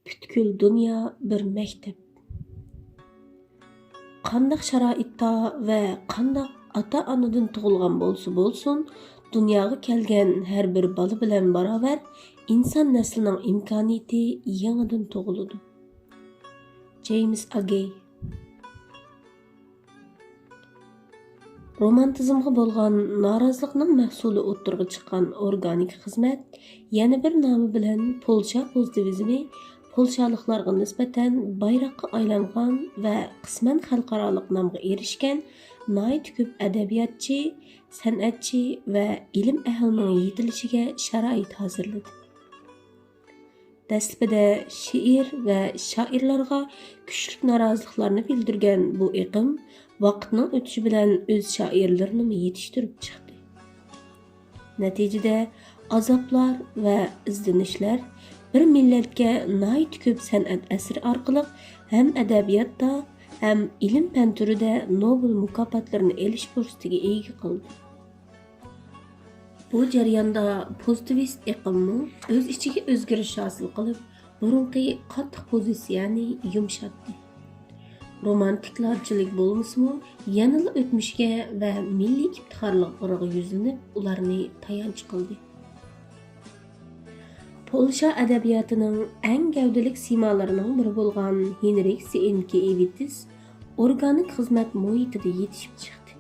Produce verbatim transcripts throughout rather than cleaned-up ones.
پۈتكۈل دۇنيا بىر مەكتەپ. قانداق شارائىتتا ۋە قانداق ئاتا-ئانىدىن تۇغۇلغان بولسا بولسۇن، دۇنياغا كەلگەن ھەر بىر بالا بىلەن باراۋەر ئىنسان نەسلىنىڭ ئىمكانىيىتى يېڭىدىن تۇغۇلىدۇ. جېيمىس ئاگېي. رومانتىزمغا بولغان نارازىلىقنىڭ مەھسۇلى ئوتتۇرىغا چىققان ئورگانىك خىزمەت، يەنە بىر نامى بىلەن پولشا پوزىتىۋىزمى، پولشالىقلارغا نىسبەتەن بايراققا ئايلانغان ۋە قىسمەن خەلقئارالىق نامغا ئېرىشكەن ناھايىتى كۆپ ئەدەبىياتچى، سەنئەتچى ۋە ئىلىم ئەھلىنىڭ يېتىلىشىگە شارائىت ھازىرلىدى. دەسلىپىدە شېئىر ۋە شائىرلارغا كۈچلۈك نارازىلىقلارنى بىلدۈرگەن بۇ ئېقىم ۋاقىتنىڭ ئۆتۈشى بىلەن ئۆز شائىرلىرىنىمۇ يېتىشتۈرۈپ چىقتى. نەتىجىدە، ئازابلار ۋە ئىزدىنىشلەر بىر مىللەتكە ناھايىتى كۆپ سەنئەت ئەسىرى ئارقىلىق ھەم ئەدەبىياتتا، ھەم ئىلىم-پەن تۈرىدە نوبېل مۇكاپاتلىرىنى ئېلىش پۇرسىتىگە ئىگە قىلدى. بۇ جەرياندا پوزىتىۋىست ئېقىممۇ ئۆز ئىچىگە ئۆزگىرىش ھاسىل قىلىپ، بۇرۇنقى قاتتىق پوزىتسىيەنى يۇمشاتتى. رومانتىكلارچىلىك بولمىسىمۇ، يەنىلا ئۆتمۈشكە ۋە مىللىي ئىپتىخارلىقلىرىغا يۈزلىنىپ، ئۇلارنى تايانچ قىلدى. پولشا ئەدەبىياتىنىڭ ئەڭ گەۋدىلىك سىيمالىرىنىڭ بىرى بولغان ھېنرىك سېئېنكېئېۋىتىس ئورگانىك خىزمەت مۇھىتىدا يېتىشىپ چىقتى.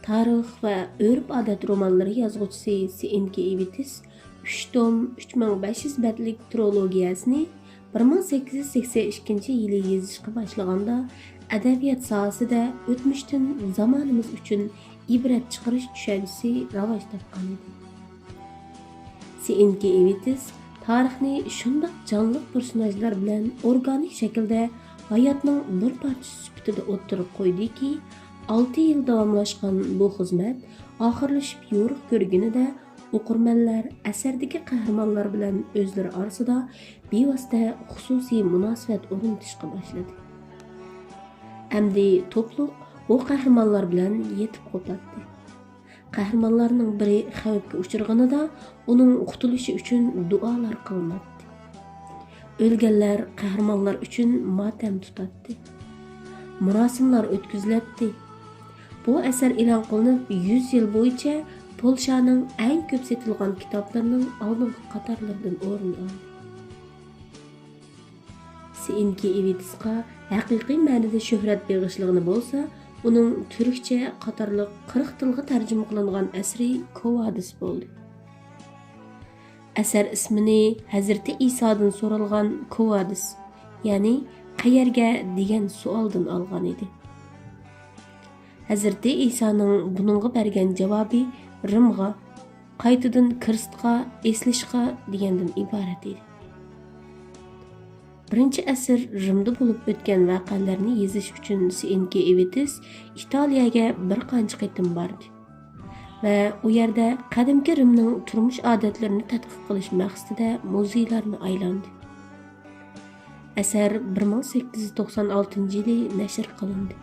تارىخ ۋە ئۆرپ-ئادەت رومانلىرى يازغۇچىسى سېئېنكېئېۋىتىس ئۈچ توم، ئۈچ مىڭ بەش يۈز بەتلىك ترولوگىيەسىنى بىر مىڭ سەككىز يۈز سەكسەن ئىككىنچى يىلى يېزىشقا باشلىغاندا، ئەدەبىيات ساھەسىدە ئۆتمۈشتىن زامانىمىز ئۈچۈن ئىبرەت چىقىرىش چۈشەنچىسى راۋاج تاپقان ئىدى. سېئېنكېئېۋىتىس تارىخنى شۇنداق جانلىق پېرسوناژلار بىلەن ئورگانىك شەكىلدە ھاياتنىڭ بىر پارچىسى سۈپىتىدە ئوتتۇرىغا قويدىكى، ئالتە يىل داۋاملاشقان بۇ خىزمەت ئاخىرلىشىپ يورۇق كۆرگىنىدە، ئوقۇرمەنلەر ئەسەردىكى قەھرىمانلار بىلەن ئۆزلىرى ئارىسىدا بىۋاسىتە خۇسۇسىي مۇناسىۋەت ئورنىتىشقا باشلىدى. ئەمدى توپلۇق بۇ قەھرىمانلار بىلەن يېتىپ قوپاتتى. قەھرىمانلارنىڭ بىرى خەۋپكە ئۇچرىغىنىدا، ئۇنىڭ قۇتۇلۇشى ئۈچۈن دۇئالار قىلىناتتى. ئۆلگەنلەر قەھرىمانلار ئۈچۈن ماتەم تۇتاتتى. مۇراسىملار ئۆتكۈزۈلەتتى. بۇ ئەسەر ئېلان قىلىنىپ، يۈز يىل بويىچە پولشانىڭ ئەڭ كۆپ سېتىلغان كىتابلىرىنىڭ ئالدىنقى قاتارلىرىدىن ئورۇن ئالدى. سېئېنكېئېۋىتىسقا ھەقىقىي مەنىدە شۆھرەت بېغىشلىغىنى بولسا، ئۇنىڭ تۈركچە قاتارلىق قىرىق تىلغا تەرجىمە قىلىنغان ئەسىرى كوۋادىس بولدى. ئەسەر ئىسمىنى ھەزرىتى ئىسادىن سورالغان كوۋادىس، يەنى «قەيەرگە؟» دېگەن سوئالدىن ئالغان ئىدى. ھەزرىتى ئىسانىڭ بۇنىڭغا بەرگەن جاۋابى رىمغا، قايتىدىن كىرىستقا، ئېسىلىشقا دېگەندىن ئىبارەت ئىدى. بىرىنچى ئەسىر رىمدا بولۇپ ئۆتكەن ۋەقەلەرنى يېزىش ئۈچۈن سېئېنكېئېۋىتىس ئىتالىيەگە بىر قانچە قېتىم باردى ۋە ئۇ يەردە قەدىمكى رىمنىڭ تۇرمۇش ئادەتلىرىنى تەتقىق قىلىش مەقسىتىدە مۇزېيلارنى ئايلاندى. ئەسەر بىر مىڭ سەككىز يۈز توقسان ئالتىنچى يىلى نەشر قىلىندى.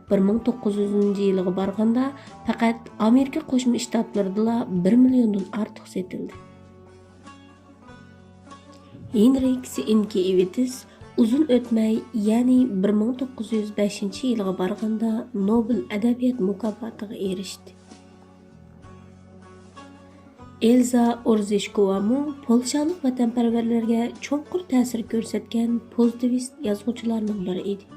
بىر مىڭ توققۇز يۈزىنچى يىلىغا بارغاندا، پەقەت ئامېرىكا قوشما شتاتلىرىدىلا بىر مىليوندىن ئارتۇق سېتىلدى. ھېنرىك سېئېنكېئېۋىتىس ئۇزۇن ئۆتمەي، يەنى بىر مىڭ توققۇز يۈز بەشىنچى يىلىغا بارغاندا، نوبېل ئەدەبىيات مۇكاپاتىغا ئېرىشتى. ئېلزا ئورزىشكوۋامۇ پولشالىق ۋەتەنپەرۋەرلەرگە چوڭقۇر تەسىر كۆرسەتكەن پوزىتىۋىست يازغۇچىلارنىڭ بىرى ئىدى.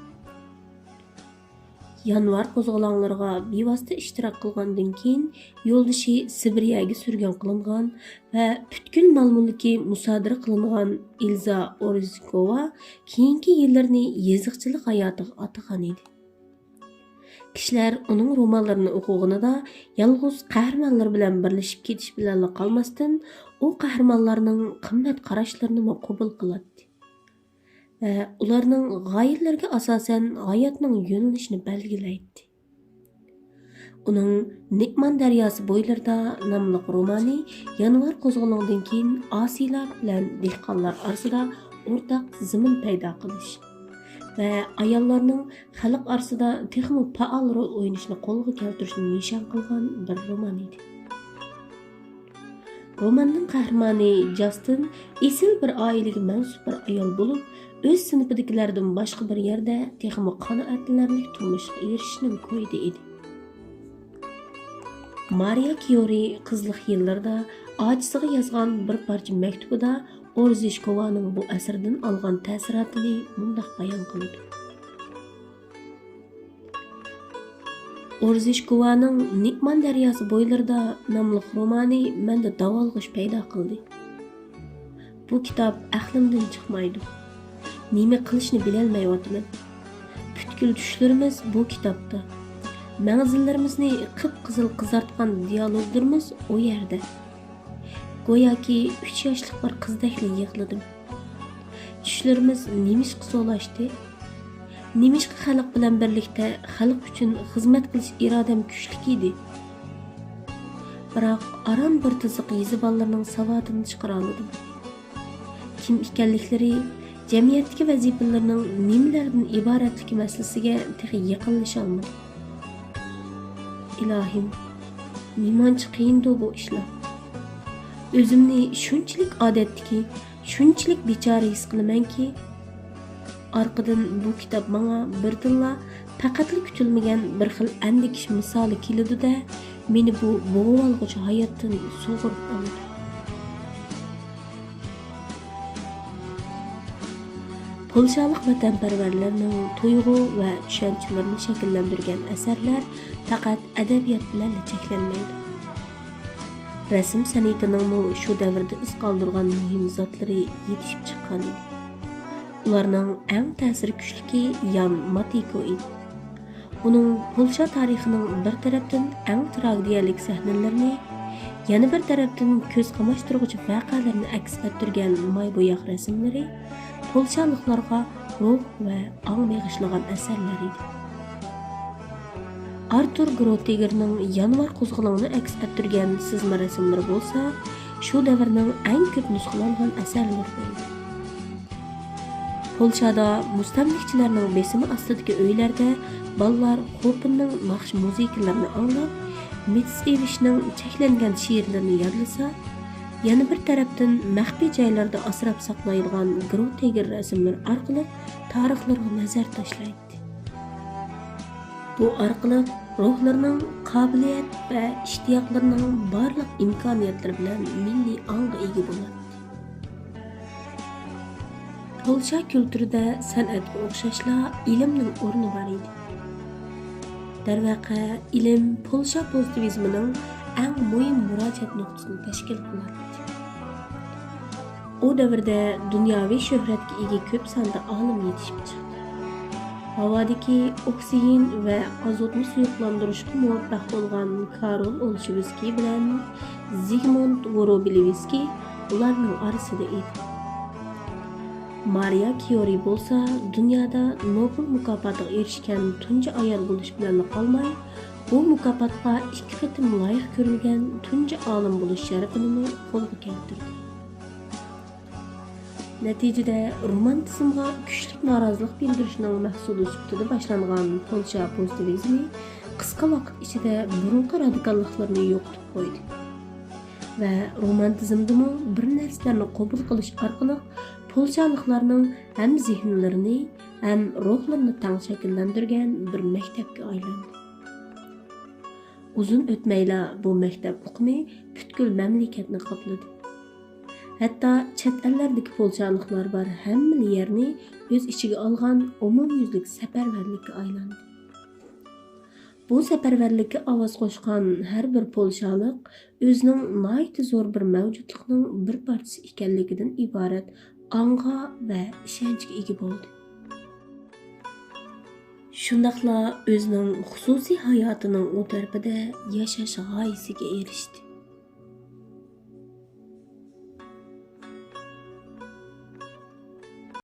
يانۋار قوزغىلاڭلىرىغا بىۋاسىتە ئىشتىراك قىلغاندىن كېيىن، يولدىشى سىبىرىيەگە سۈرگۈن قىلىنغان ۋە پۈتكۈل مال-مۈلكى مۇسادىرە قىلىنغان ئېلزا ئورزىشكوۋا كېيىنكى يىللىرىنى يېزىقچىلىق ھاياتىغا ئاتىغان ئىدى. كىشىلەر ئۇنىڭ رومانلىرىنى ئوقۇغىنىدا يالغۇز قەھرىمانلىرى بىلەن بىرلىشىپ كېتىش بىلەنلا قالماستىن، ئۇ قەھرىمانلارنىڭ قىممەت قاراشلىرىنىمۇ قوبۇل قىلاتتى ۋە ئۇلارنىڭ غايىلىرىگە ئاساسەن ھاياتنىڭ يۆنىلىشىنى بەلگىلەيتتى. ئۇنىڭ نېئمان دەرياسى بويلىرىدا ناملىق رومانى يانۋار قوزغىلىڭىدىن كېيىن ئاسىيلار بىلەن دېھقانلار ئارىسىدا ئورتاق زېمىن پەيدا قىلىش ۋە ئاياللارنىڭ خەلق ئارىسىدا تېخىمۇ پائال رول ئوينىشىنى قولغا كەلتۈرۈشنى نىشان قىلغان بىر رومان ئىدى. روماننىڭ قەھرىمانى جاستىن ئېسىل بىر ئائىلىگە مەنسۇپ بىر ئايال بولۇپ، ئۆز سىنىپىدىكىلەردىن باشقا بىر يەردە تېخىمۇ قانائەتلىنەرلىك تۇرمۇشقا ئېرىشىشنىڭ كويىدا ئىدى. مارىيا كىيورى قىزلىق يىللىرىدا ئاچىسىغا يازغان بىر پارچە مەكتۇبىدا ئورزىشكوۋانىڭ بۇ ئەسىرىدىن ئالغان تەسىراتىنى مۇنداق بايان قىلىدۇ. ئورزىشكوۋانىڭ نېپمان دەرياسى بويلىرىدا ناملىق رومانى مەندە داۋالغۇش پەيدا قىلدى. بۇ كىتاب ئەقلىمدىن چىقمايدۇ. نېمە قىلىشنى بىلەلمەيۋاتىمەن. پۈتكۈل چۈشلىرىمىز بۇ كىتابتا. مەڭزىللىرىمىزنى قىپقىزىل قىزارتقان دىيالوگلىرىمىز ئۇ يەردە. گوياكى ئۈچ ياشلىق بىر قىزدەكلا يىغلىدىم. چۈشلىرىمىز نېمىشقا سولاشتى؟ نېمىشقا خەلق بىلەن بىرلىكتە خەلق ئۈچۈن خىزمەت قىلىش ئىرادەم كۈچلۈك ئىدى؟ بىراق ئاران بىر تىزىق يېزا بالىلىرىنىڭ ساۋاتىنى چىقىرالىدىم. كىم ئىكەنلىكلىرى، جەمئىيەتتىكى ۋەزىپىلىرىنىڭ نېمىلەردىن ئىبارەتلىكى مەسىلىسىگە تېخى يېقىنلىشالمىدىم. ئىلاھىم، نېمانچە قىيىندۇ بۇ ئىشلار. ئۆزۈمنى شۇنچىلىك ئادەتتىكى، شۇنچىلىك بىچارە ھېس قىلىمەنكى، ئارقىدىن بۇ كىتاب ماڭا بىردىنلا پەقەتلا كۈتۈلمىگەن بىر خىل ئەندىكىش مىسالى كېلىدۇ-دە، مېنى بۇ بوغۇۋالغۇچى ھاياتتىن سۇغۇرۇپ ئالىدۇ. پولشالىق ۋەتەنپەرۋەرلەرنىڭ تۇيغۇ ۋە چۈشەنچىلىرىنى شەكىللەندۈرگەن ئەسەرلەر پەقەت ئەدەبىيات بىلەنلا چەكلەنمەيدۇ. رەسىم سەنئىتىنىڭمۇ شۇ دەۋردە ئىز قالدۇرغان مۇھىم زاتلىرى يېتىشىپ چىققان ئىدى. ئۇلارنىڭ ئەڭ تەسىرى كۈچلۈكى يان ماتىكو ئىدى. ئۇنىڭ پولشا تارىخىنىڭ بىر تەرەپتىن ئەڭ تراگېدىيەلىك سەھنىلىرىنى، يەنە بىر تەرەپتىن كۆز قاماشتۇرغۇچى ۋەقەلىرىنى ئەكس ئەتتۈرگەن ماي بوياق رەسىملىرى پولشالىقلارغا روھ ۋە ئاڭ بېغىشلىغان ئەسەرلەر ئىدى. ئارتۇر گروتېگېرنىڭ يانۋار قوزغىلىڭىنى ئەكس ئەتتۈرگەن سىزما رەسىملىرى بولسا شۇ دەۋرنىڭ ئەڭ كۆپ نۇسخىلانغان ئەسەرلىرىدىن ئىدى. پولشادا مۇستەملىكىچىلەرنىڭ بېسىمى ئاستىدىكى ئۆيلەردە بالىلار خوپېننىڭ ناخشا مۇزىكىلىرىنى ئاڭلاپ، مېتسېۋىچنىڭ چەكلەنگەن شېئىرلىرىنى يادلىسا، يەنە بىر تەرەپتىن مەخپىي جايلاردا ئاسراپ ساقلايدىغان گروتېگېر رەسىملىرى ئارقىلىق تارىخلىرىغا نەزەر تاشلايتتى. بۇ ئارقىلىق روھلىرىنىڭ قابىلىيەت ۋە ئىشتىياقلىرىنىڭ بارلىق ئىمكانىيەتلىرى بىلەن مىللىي ئاڭغا ئىگە بولاتتى. پولشا كۈلتۈرىدە سەنئەتكە ئوخشاشلا ئىلىمنىڭ ئورنى بار ئىدى. دەرۋەقە، ئىلىم پولشا پوزىتىۋىزمىنىڭ ئەڭ مۇھىم مۇراجىئەت نۇقتىسىنى تەشكىل قىلاتتى. ئۇ دەۋردە دۇنياۋى شۆھرەتكە ئىگە كۆپ ساندا ئالىم يېتىشىپ چىقتى. ھاۋادىكى ئوكسىگېن ۋە ئازوتنى سۇيۇقلاندۇرۇشقا مۇۋەپپەق بولغان كارول ئولشېۋسكىي بىلەن زىگمۇند ۋوروبلېۋسكىي ئۇلارنىڭ ئارىسىدا ئىدى. مارىيا كيورى بولسا دۇنيادا نوبېل مۇكاپاتىغا ئېرىشكەن تۇنجى ئايال بولۇش بىلەنلا قالماي، بۇ مۇكاپاتقا ئىككى قېتىم لايىق كۆرۈلگەن تۇنجى ئالىم بولۇش شەرىپىنىمۇ قولغا كەلتۈردى. نەتىجىدە، رومانتىزمغا كۈچلۈك نارازىلىق بىلدۈرۈشنىڭ مەھسۇلى سۈپىتىدە باشلانغان پولشا پوزىتىۋىزمى قىسقا ۋاقىت ئىچىدە بۇرۇنقى رادىكاللىقلىرىنى يوقىتىپ قويدى ۋە رومانتىزمدىمۇ بىر نەرسىلەرنى قوبۇل قىلىش ئارقىلىق پولشالىقلارنىڭ ھەم زېھىنلىرىنى، ھەم روھلىرىنى تەڭ شەكىللەندۈرگەن بىر مەكتەپكە ئايلاندى. ئۇزۇن ئۆتمەيلا بۇ مەكتەپ ئۇقۇمى پۈتكۈل مەملىكەتنى قاپلىدى. ھەتتا چەت ئەللەردىكى پولشالىقلار بار ھەممىلا يەرنى ئۆز ئىچىگە ئالغان ئومۇميۈزلۈك سەپەرۋەرلىككە ئايلاندى. بۇ سەپەرۋەرلىككە ئاۋاز قوشقان ھەر بىر پولشالىق ئۆزىنىڭ ناھايىتى زور بىر مەۋجۇتلۇقنىڭ بىر پارچىسى ئىكەنلىكىدىن ئىبارەت ئاڭغا ۋە ئىشەنچكە ئىگە بولدى. شۇنداقلا ئۆزىنىڭ خۇسۇسىي ھاياتىنىڭ ئۇ تەرىپىدە ياشاش غايىسىگە ئېرىشتى.